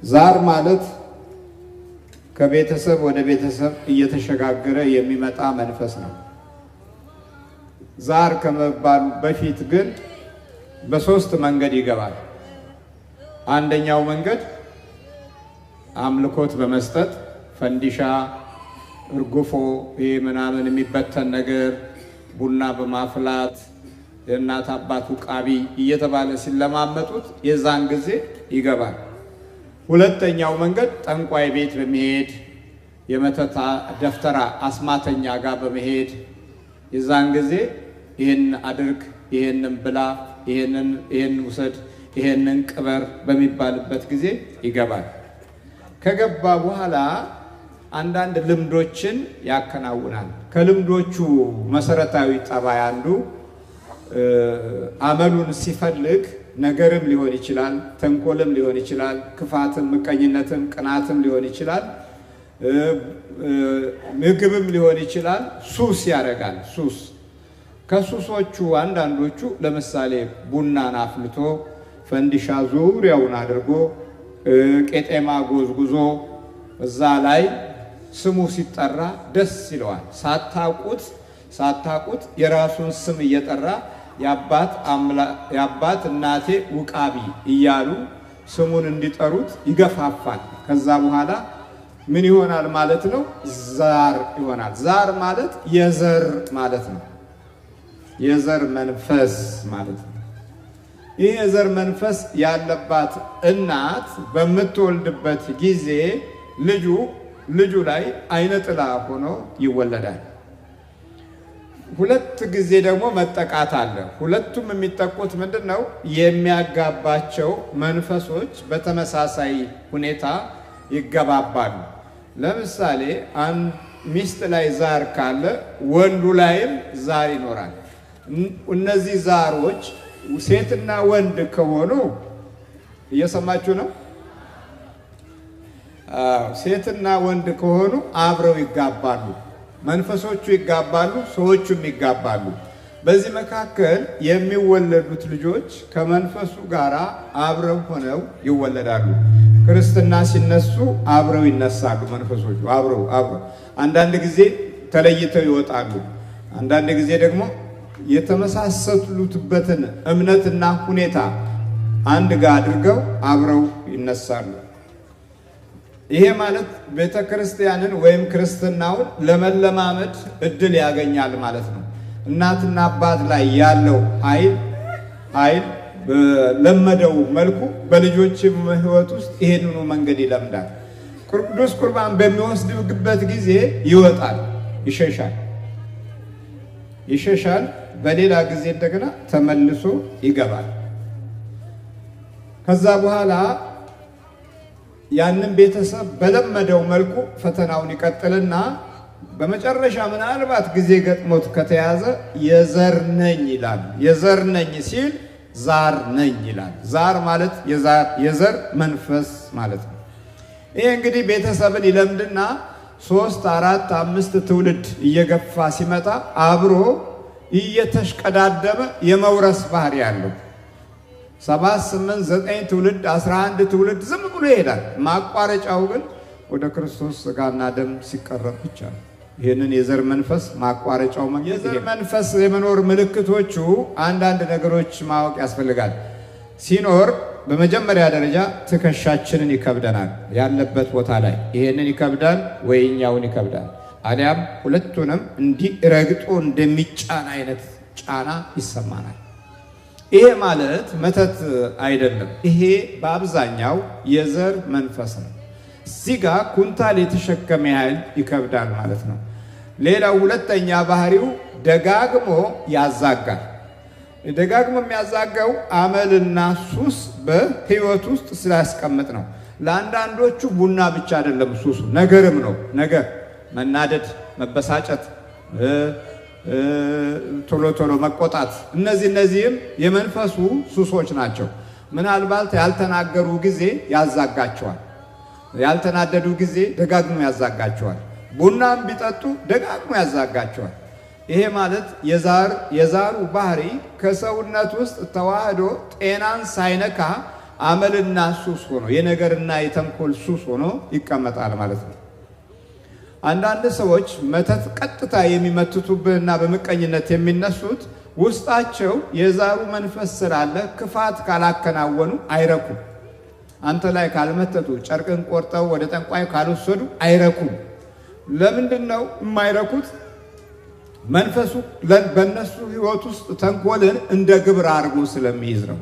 ዛር ማለት ከቤተሰብ ወደ ቤተሰብ እየተሸጋገረ የሚመጣ መንፈስ ነው። ዛር ከመባሉ በፊት ግን በሶስት መንገድ ይገባል። አንደኛው መንገድ አምልኮት በመስጠት ፈንዲሻ፣ እርጉፎ፣ ይሄ ምናምን የሚበተን ነገር፣ ቡና በማፍላት፣ የእናት አባቱ ቃቢ እየተባለ ሲለማመጡት የዛን ጊዜ ይገባል። ሁለተኛው መንገድ ጠንቋይ ቤት በመሄድ፣ የመተታ ደፍተራ አስማተኛ ጋር በመሄድ የዛን ጊዜ ይህን አድርግ፣ ይህንን ብላ፣ ይህን ውሰድ፣ ይህንን ቅበር በሚባልበት ጊዜ ይገባል። ከገባ በኋላ አንዳንድ ልምዶችን ያከናውናል። ከልምዶቹ መሰረታዊ ጠባይ አንዱ አመሉን ሲፈልግ ነገርም ሊሆን ይችላል፣ ተንኮልም ሊሆን ይችላል፣ ክፋትም፣ ምቀኝነትም፣ ቅናትም ሊሆን ይችላል፣ ምግብም ሊሆን ይችላል። ሱስ ያደርጋል። ሱስ ከሱሶቹ አንዳንዶቹ ለምሳሌ ቡናን አፍልቶ ፈንዲሻ ዙሪያውን አድርጎ ቄጤማ ጎዝጉዞ እዛ ላይ ስሙ ሲጠራ ደስ ይለዋል። ሳታቁት የራሱን ስም እየጠራ የአባት እናቴ ውቃቢ እያሉ ስሙን እንዲጠሩት ይገፋፋል። ከዛ በኋላ ምን ይሆናል ማለት ነው? ዛር ይሆናል። ዛር ማለት የዘር ማለት ነው። የዘር መንፈስ ማለት ነው። ይህ የዘር መንፈስ ያለባት እናት በምትወልድበት ጊዜ ልጁ ላይ አይነ ጥላ ሆኖ ይወለዳል። ሁለት ጊዜ ደግሞ መጠቃት አለ። ሁለቱም የሚጠቁት ምንድን ነው? የሚያጋባቸው መንፈሶች በተመሳሳይ ሁኔታ ይገባባሉ። ለምሳሌ ሚስት ላይ ዛር ካለ ወንዱ ላይም ዛር ይኖራል። እነዚህ ዛሮች ሴትና ወንድ ከሆኑ፣ እየሰማችሁ ነው? ሴትና ወንድ ከሆኑ አብረው ይጋባሉ። መንፈሶቹ ይጋባሉ፣ ሰዎቹም ይጋባሉ። በዚህ መካከል የሚወለዱት ልጆች ከመንፈሱ ጋር አብረው ሆነው ይወለዳሉ። ክርስትና ሲነሱ አብረው ይነሳሉ። መንፈሶቹ አብረው አንዳንድ ጊዜ ተለይተው ይወጣሉ። አንዳንድ ጊዜ ደግሞ የተመሳሰሉበትን እምነትና ሁኔታ አንድ ጋር አድርገው አብረው ይነሳሉ። ይሄ ማለት ቤተ ክርስቲያንን ወይም ክርስትናውን ለመለማመድ እድል ያገኛል ማለት ነው። እናትና አባት ላይ ያለው ኃይል በለመደው መልኩ በልጆችም ሕይወት ውስጥ ይሄንኑ መንገድ ይለምዳል። ቅዱስ ቁርባን በሚወስድበት ጊዜ ይወጣል፣ ይሸሻል ይሸሻል። በሌላ ጊዜ እንደገና ተመልሶ ይገባል። ከዛ በኋላ ያንን ቤተሰብ በለመደው መልኩ ፈተናውን ይቀጥልና በመጨረሻ ምናልባት ጊዜ ገጥሞት ከተያዘ የዘር ነኝ ይላል። የዘር ነኝ ሲል ዛር ነኝ ይላል። ዛር ማለት የዘር መንፈስ ማለት ነው። ይሄ እንግዲህ ቤተሰብን ይለምድና 3፣ 4፣ 5 ትውልድ እየገፋ ሲመጣ አብሮ እየተሽቀዳደመ የመውረስ ባህሪ ያለው 7፣ 8፣ 9 ትውልድ፣ 11 ትውልድ ዝም ብሎ ይሄዳል። ማቋረጫው ግን ወደ ክርስቶስ ሥጋና ደም ሲቀረብ ብቻ ነው። ይህንን የዘር መንፈስ ማቋረጫው መንገድ የዘር መንፈስ የመኖር ምልክቶቹ አንዳንድ ነገሮች ማወቅ ያስፈልጋል። ሲኖር በመጀመሪያ ደረጃ ትከሻችንን ይከብደናል። ያለበት ቦታ ላይ ይሄንን ይከብዳል ወይ እኛውን ይከብዳል፣ አሊያም ሁለቱንም እንዲህ ረግጦ እንደሚጫን አይነት ጫና ይሰማናል። ይሄ ማለት መተት አይደለም። ይሄ በአብዛኛው የዘር መንፈስ ነው። እዚህ ጋር ኩንታል የተሸከመ ያህል ይከብዳል ማለት ነው። ሌላው ሁለተኛ ባህሪው ደጋግሞ ያዛጋል። ደጋግሞ የሚያዛጋው አመልና ሱስ በሕይወት ውስጥ ስላስቀምጥ ነው። ለአንዳንዶቹ ቡና ብቻ አይደለም ሱሱ፣ ነገርም ነው። ነገር መናደድ፣ መበሳጨት፣ ቶሎ ቶሎ መቆጣት፣ እነዚህም የመንፈሱ ሱሶች ናቸው። ምናልባት ያልተናገሩ ጊዜ ያዛጋቸዋል። ያልተናደዱ ጊዜ ደጋግሞ ያዛጋቸዋል። ቡናም ቢጠጡ ደጋግሞ ያዛጋቸዋል። ይሄ ማለት የዛሩ ባህሪ ከሰውነት ውስጥ ተዋህዶ ጤናን ሳይነካ አመልና ሱስ ሆኖ የነገርና የተንኮል ሱስ ሆኖ ይቀመጣል ማለት ነው። አንዳንድ ሰዎች መተት ቀጥታ የሚመትቱብህና በምቀኝነት የሚነሱት ውስጣቸው የዛሩ መንፈስ ስላለ ክፋት ካላከናወኑ አይረኩም። አንተ ላይ ካልመተቱ፣ ጨርቅን ቆርጠው ወደ ጠንቋይ ካልወሰዱ አይረኩም። ለምንድን ነው የማይረኩት? መንፈሱ በእነሱ ሕይወት ውስጥ ተንኮልን እንደ ግብር አድርጎ ስለሚይዝ ነው።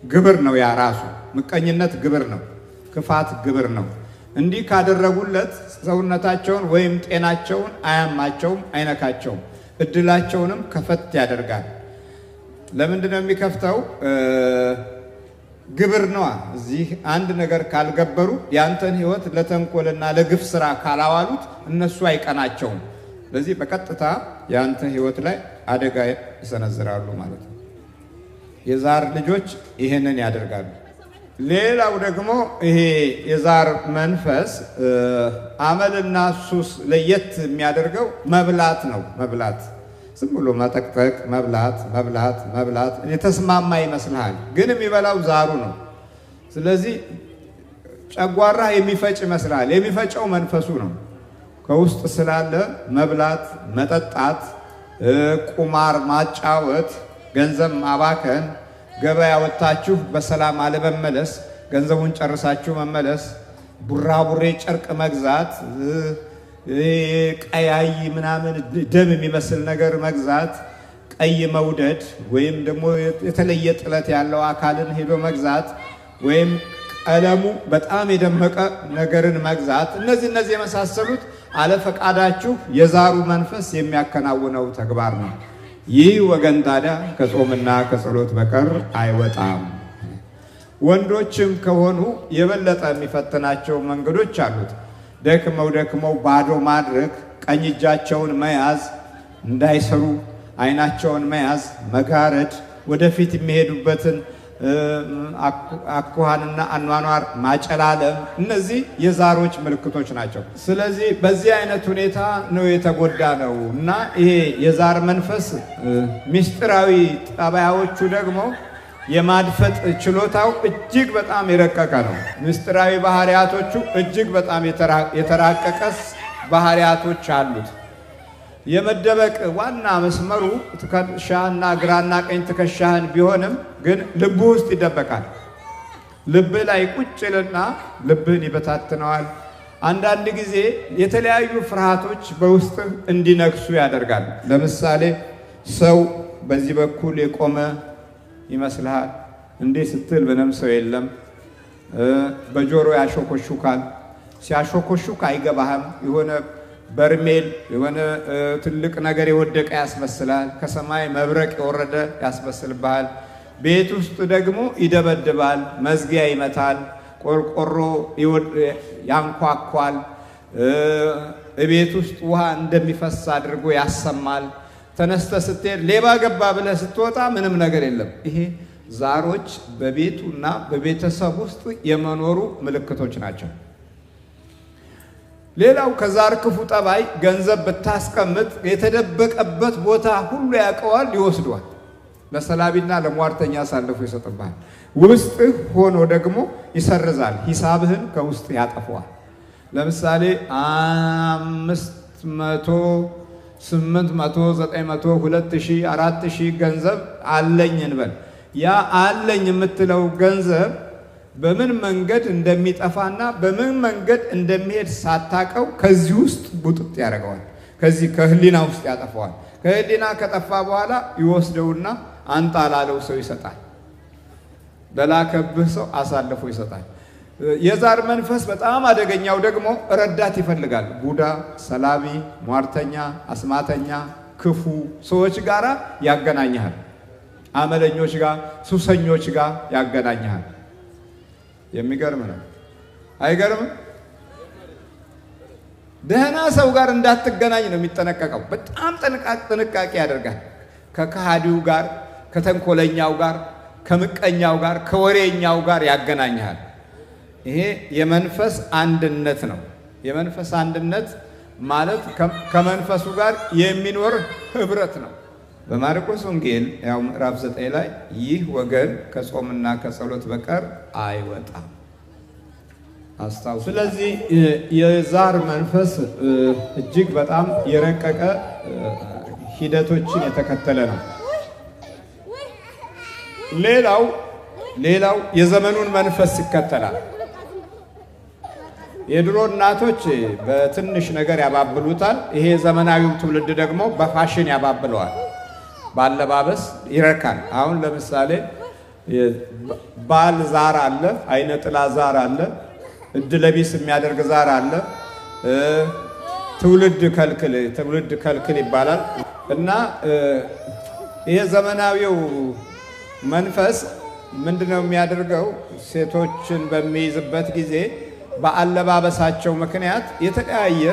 ግብር ነው ያ ራሱ። ምቀኝነት ግብር ነው። ክፋት ግብር ነው። እንዲህ ካደረጉለት ሰውነታቸውን ወይም ጤናቸውን አያማቸውም፣ አይነካቸውም። እድላቸውንም ከፈት ያደርጋል። ለምንድን ነው የሚከፍተው? ግብር ነዋ። እዚህ አንድ ነገር ካልገበሩ ያንተን ሕይወት ለተንኮልና ለግፍ ስራ ካላዋሉት እነሱ አይቀናቸውም። ስለዚህ በቀጥታ ያንተ ሕይወት ላይ አደጋ ይሰነዝራሉ ማለት ነው። የዛር ልጆች ይህንን ያደርጋሉ። ሌላው ደግሞ ይሄ የዛር መንፈስ አመልና ሱስ ለየት የሚያደርገው መብላት ነው። መብላት ዝም ብሎ መጠቅጠቅ፣ መብላት መብላት መብላት የተስማማ ይመስልሃል፣ ግን የሚበላው ዛሩ ነው። ስለዚህ ጨጓራህ የሚፈጭ ይመስልሃል፣ የሚፈጨው መንፈሱ ነው። ከውስጥ ስላለ መብላት፣ መጠጣት፣ ቁማር ማጫወት፣ ገንዘብ ማባከን፣ ገበያ ወጥታችሁ በሰላም አለመመለስ፣ ገንዘቡን ጨርሳችሁ መመለስ፣ ቡራቡሬ ጨርቅ መግዛት፣ ቀያይ ምናምን ደም የሚመስል ነገር መግዛት፣ ቀይ መውደድ ወይም ደግሞ የተለየ ጥለት ያለው አካልን ሄዶ መግዛት ወይም ቀለሙ በጣም የደመቀ ነገርን መግዛት፣ እነዚህ የመሳሰሉት አለፈቃዳችሁ የዛሩ መንፈስ የሚያከናውነው ተግባር ነው። ይህ ወገን ታዲያ ከጾምና ከጸሎት በቀር አይወጣም። ወንዶችም ከሆኑ የበለጠ የሚፈትናቸው መንገዶች አሉት። ደክመው ደክመው ባዶ ማድረግ፣ ቀኝ እጃቸውን መያዝ እንዳይሰሩ፣ ዓይናቸውን መያዝ፣ መጋረድ፣ ወደፊት የሚሄዱበትን አኳኋንና አኗኗር ማጨላለም፣ እነዚህ የዛሮች ምልክቶች ናቸው። ስለዚህ በዚህ አይነት ሁኔታ ነው የተጎዳ ነው እና ይሄ የዛር መንፈስ ምስጢራዊ ጠባያዎቹ ደግሞ የማድፈጥ ችሎታው እጅግ በጣም የረቀቀ ነው። ምስጢራዊ ባህሪያቶቹ እጅግ በጣም የተራቀቀ ባህሪያቶች አሉት። የመደበቅ ዋና መስመሩ ትከሻህና ግራና ቀኝ ትከሻህን ቢሆንም ግን ልብ ውስጥ ይደበቃል። ልብህ ላይ ቁጭ ይልና ልብህን ይበታትነዋል። አንዳንድ ጊዜ የተለያዩ ፍርሃቶች በውስጥህ እንዲነግሱ ያደርጋል። ለምሳሌ ሰው በዚህ በኩል የቆመ ይመስልሃል። እንዴ ስትል ምንም ሰው የለም። በጆሮ ያሾኮሹካል። ሲያሾኮሹክ አይገባህም። የሆነ በርሜል የሆነ ትልቅ ነገር የወደቀ ያስመስልሃል። ከሰማይ መብረቅ የወረደ ያስመስልብሃል። ቤት ውስጥ ደግሞ ይደበድባል፣ መዝጊያ ይመታል፣ ቆርቆሮ ያንኳኳል። ቤት ውስጥ ውሃ እንደሚፈስ አድርጎ ያሰማል። ተነስተ ስትሄድ ሌባ ገባ ብለህ ስትወጣ ምንም ነገር የለም። ይሄ ዛሮች በቤቱና በቤተሰብ ውስጥ የመኖሩ ምልክቶች ናቸው። ሌላው ከዛር ክፉ ጠባይ ገንዘብ ብታስቀምጥ የተደበቀበት ቦታ ሁሉ ያውቀዋል፣ ይወስደዋል። ለሰላቢና ለሟርተኛ አሳልፎ ይሰጥብሃል። ውስጥህ ሆኖ ደግሞ ይሰርዛል፣ ሂሳብህን ከውስጥ ያጠፈዋል። ለምሳሌ 500፣ 800፣ 900፣ 2000፣ 4000 ገንዘብ አለኝ እንበል። ያ አለኝ የምትለው ገንዘብ በምን መንገድ እንደሚጠፋና በምን መንገድ እንደሚሄድ ሳታቀው ከዚህ ውስጥ ቡጥጥ ያደርገዋል። ከዚህ ከህሊና ውስጥ ያጠፋዋል። ከህሊና ከጠፋ በኋላ ይወስደውና አንጣ ላለው ሰው ይሰጣል። ለላከብህ ሰው አሳልፎ ይሰጣል። የዛር መንፈስ በጣም አደገኛው ደግሞ ረዳት ይፈልጋል። ቡዳ፣ ሰላቢ፣ ሟርተኛ፣ አስማተኛ፣ ክፉ ሰዎች ጋራ ያገናኝሃል። አመለኞች ጋር፣ ሱሰኞች ጋር ያገናኝሃል። የሚገርም ነው። አይገርምም? ደህና ሰው ጋር እንዳትገናኝ ነው የሚጠነቀቀው። በጣም ጥንቃቄ ያደርጋል። ከከሃዲው ጋር፣ ከተንኮለኛው ጋር፣ ከምቀኛው ጋር፣ ከወሬኛው ጋር ያገናኝሃል። ይሄ የመንፈስ አንድነት ነው። የመንፈስ አንድነት ማለት ከመንፈሱ ጋር የሚኖር ህብረት ነው። በማርቆስ ወንጌል ያው ምዕራፍ 9 ላይ ይህ ወገን ከጾምና ከጸሎት በቀር አይወጣም። አስታውሱ። ስለዚህ የዛር መንፈስ እጅግ በጣም የረቀቀ ሂደቶችን የተከተለ ነው። ሌላው የዘመኑን መንፈስ ይከተላል። የድሮ እናቶች በትንሽ ነገር ያባብሉታል። ይሄ ዘመናዊው ትውልድ ደግሞ በፋሽን ያባብለዋል። ባለባበስ ይረካል። አሁን ለምሳሌ ባል ዛር አለ፣ አይነ ጥላ ዛር አለ፣ እድለቢስ የሚያደርግ ዛር አለ፣ ትውልድ ከልክል ትውልድ ከልክል ይባላል። እና ይሄ ዘመናዊው መንፈስ ምንድነው የሚያደርገው? ሴቶችን በሚይዝበት ጊዜ በአለባበሳቸው ምክንያት የተለያየ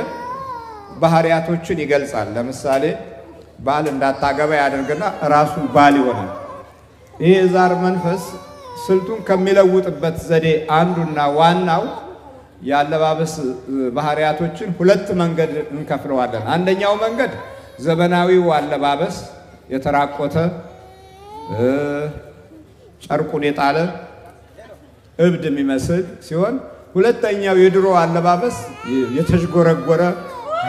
ባህሪያቶችን ይገልጻል። ለምሳሌ ባል እንዳታገባ ያደርግና ራሱ ባል ይሆናል። ይሄ የዛር መንፈስ ስልቱን ከሚለውጥበት ዘዴ አንዱና ዋናው የአለባበስ ባህሪያቶችን ሁለት መንገድ እንከፍለዋለን። አንደኛው መንገድ ዘመናዊው አለባበስ የተራቆተ ጨርቁን የጣለ እብድ የሚመስል ሲሆን፣ ሁለተኛው የድሮ አለባበስ የተዥጎረጎረ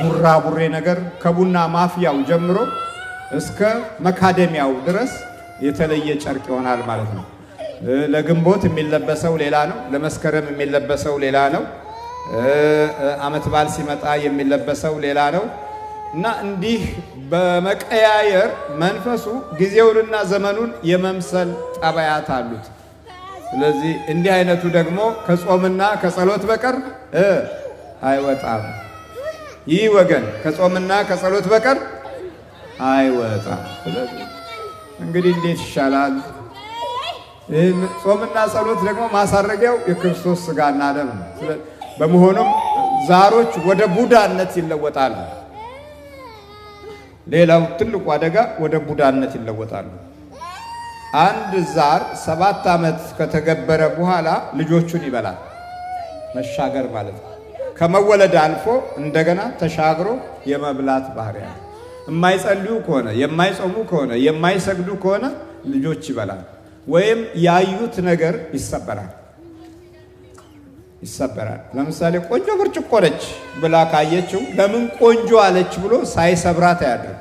ቡራቡሬ ነገር ከቡና ማፍያው ጀምሮ እስከ መካደሚያው ድረስ የተለየ ጨርቅ ይሆናል ማለት ነው። ለግንቦት የሚለበሰው ሌላ ነው። ለመስከረም የሚለበሰው ሌላ ነው። ዓመት በዓል ሲመጣ የሚለበሰው ሌላ ነው። እና እንዲህ በመቀያየር መንፈሱ ጊዜውንና ዘመኑን የመምሰል ጠባያት አሉት። ስለዚህ እንዲህ አይነቱ ደግሞ ከጾምና ከጸሎት በቀር አይወጣም። ይህ ወገን ከጾምና ከጸሎት በቀር አይወጣም። ስለዚህ እንግዲህ እንዴት ይሻላል? ጾምና ጸሎት ደግሞ ማሳረጊያው የክርስቶስ ሥጋና ደም ነው። በመሆኑም ዛሮች ወደ ቡዳነት ይለወጣሉ። ሌላው ትልቁ አደጋ ወደ ቡዳነት ይለወጣሉ። አንድ ዛር 7 ዓመት ከተገበረ በኋላ ልጆቹን ይበላል። መሻገር ማለት ነው። ከመወለድ አልፎ እንደገና ተሻግሮ የመብላት ባህሪ አለ። የማይጸልዩ ከሆነ፣ የማይጾሙ ከሆነ፣ የማይሰግዱ ከሆነ ልጆች ይበላል። ወይም ያዩት ነገር ይሰበራል ይሰበራል። ለምሳሌ ቆንጆ ብርጭቆ ነች ብላ ካየችው ለምን ቆንጆ አለች ብሎ ሳይሰብራት አያድርም።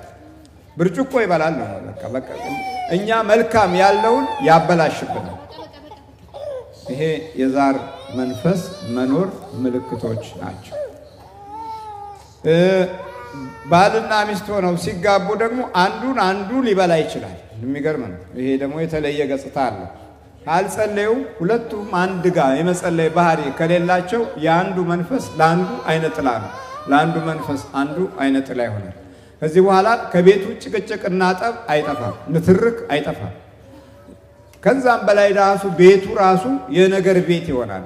ብርጭቆ ይበላል ነው። በቃ እኛ መልካም ያለውን ያበላሽብናል። ይሄ የዛር መንፈስ መኖር ምልክቶች ናቸው። ባልና ሚስት ሆነው ሲጋቡ ደግሞ አንዱን አንዱ ሊበላ ይችላል። የሚገርም ነው። ይሄ ደግሞ የተለየ ገጽታ አለው። ካልጸለዩ ሁለቱም አንድ ጋር የመጸለይ ባህሪ ከሌላቸው የአንዱ መንፈስ ለአንዱ አይነ ጥላ ነው፣ ለአንዱ መንፈስ አንዱ አይነ ጥላ ይሆናል። ከዚህ በኋላ ከቤቱ ጭቅጭቅና ጠብ አይጠፋም፣ ንትርክ አይጠፋም። ከዛም በላይ ራሱ ቤቱ ራሱ የነገር ቤት ይሆናል።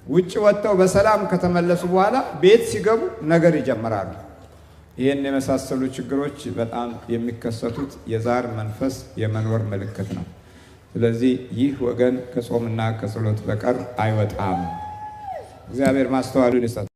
ውጭ ወጥተው በሰላም ከተመለሱ በኋላ ቤት ሲገቡ ነገር ይጀምራሉ። ይህን የመሳሰሉ ችግሮች በጣም የሚከሰቱት የዛር መንፈስ የመኖር ምልክት ነው። ስለዚህ ይህ ወገን ከጾምና ከጸሎት በቀር አይወጣም። እግዚአብሔር ማስተዋሉን ይስጣል።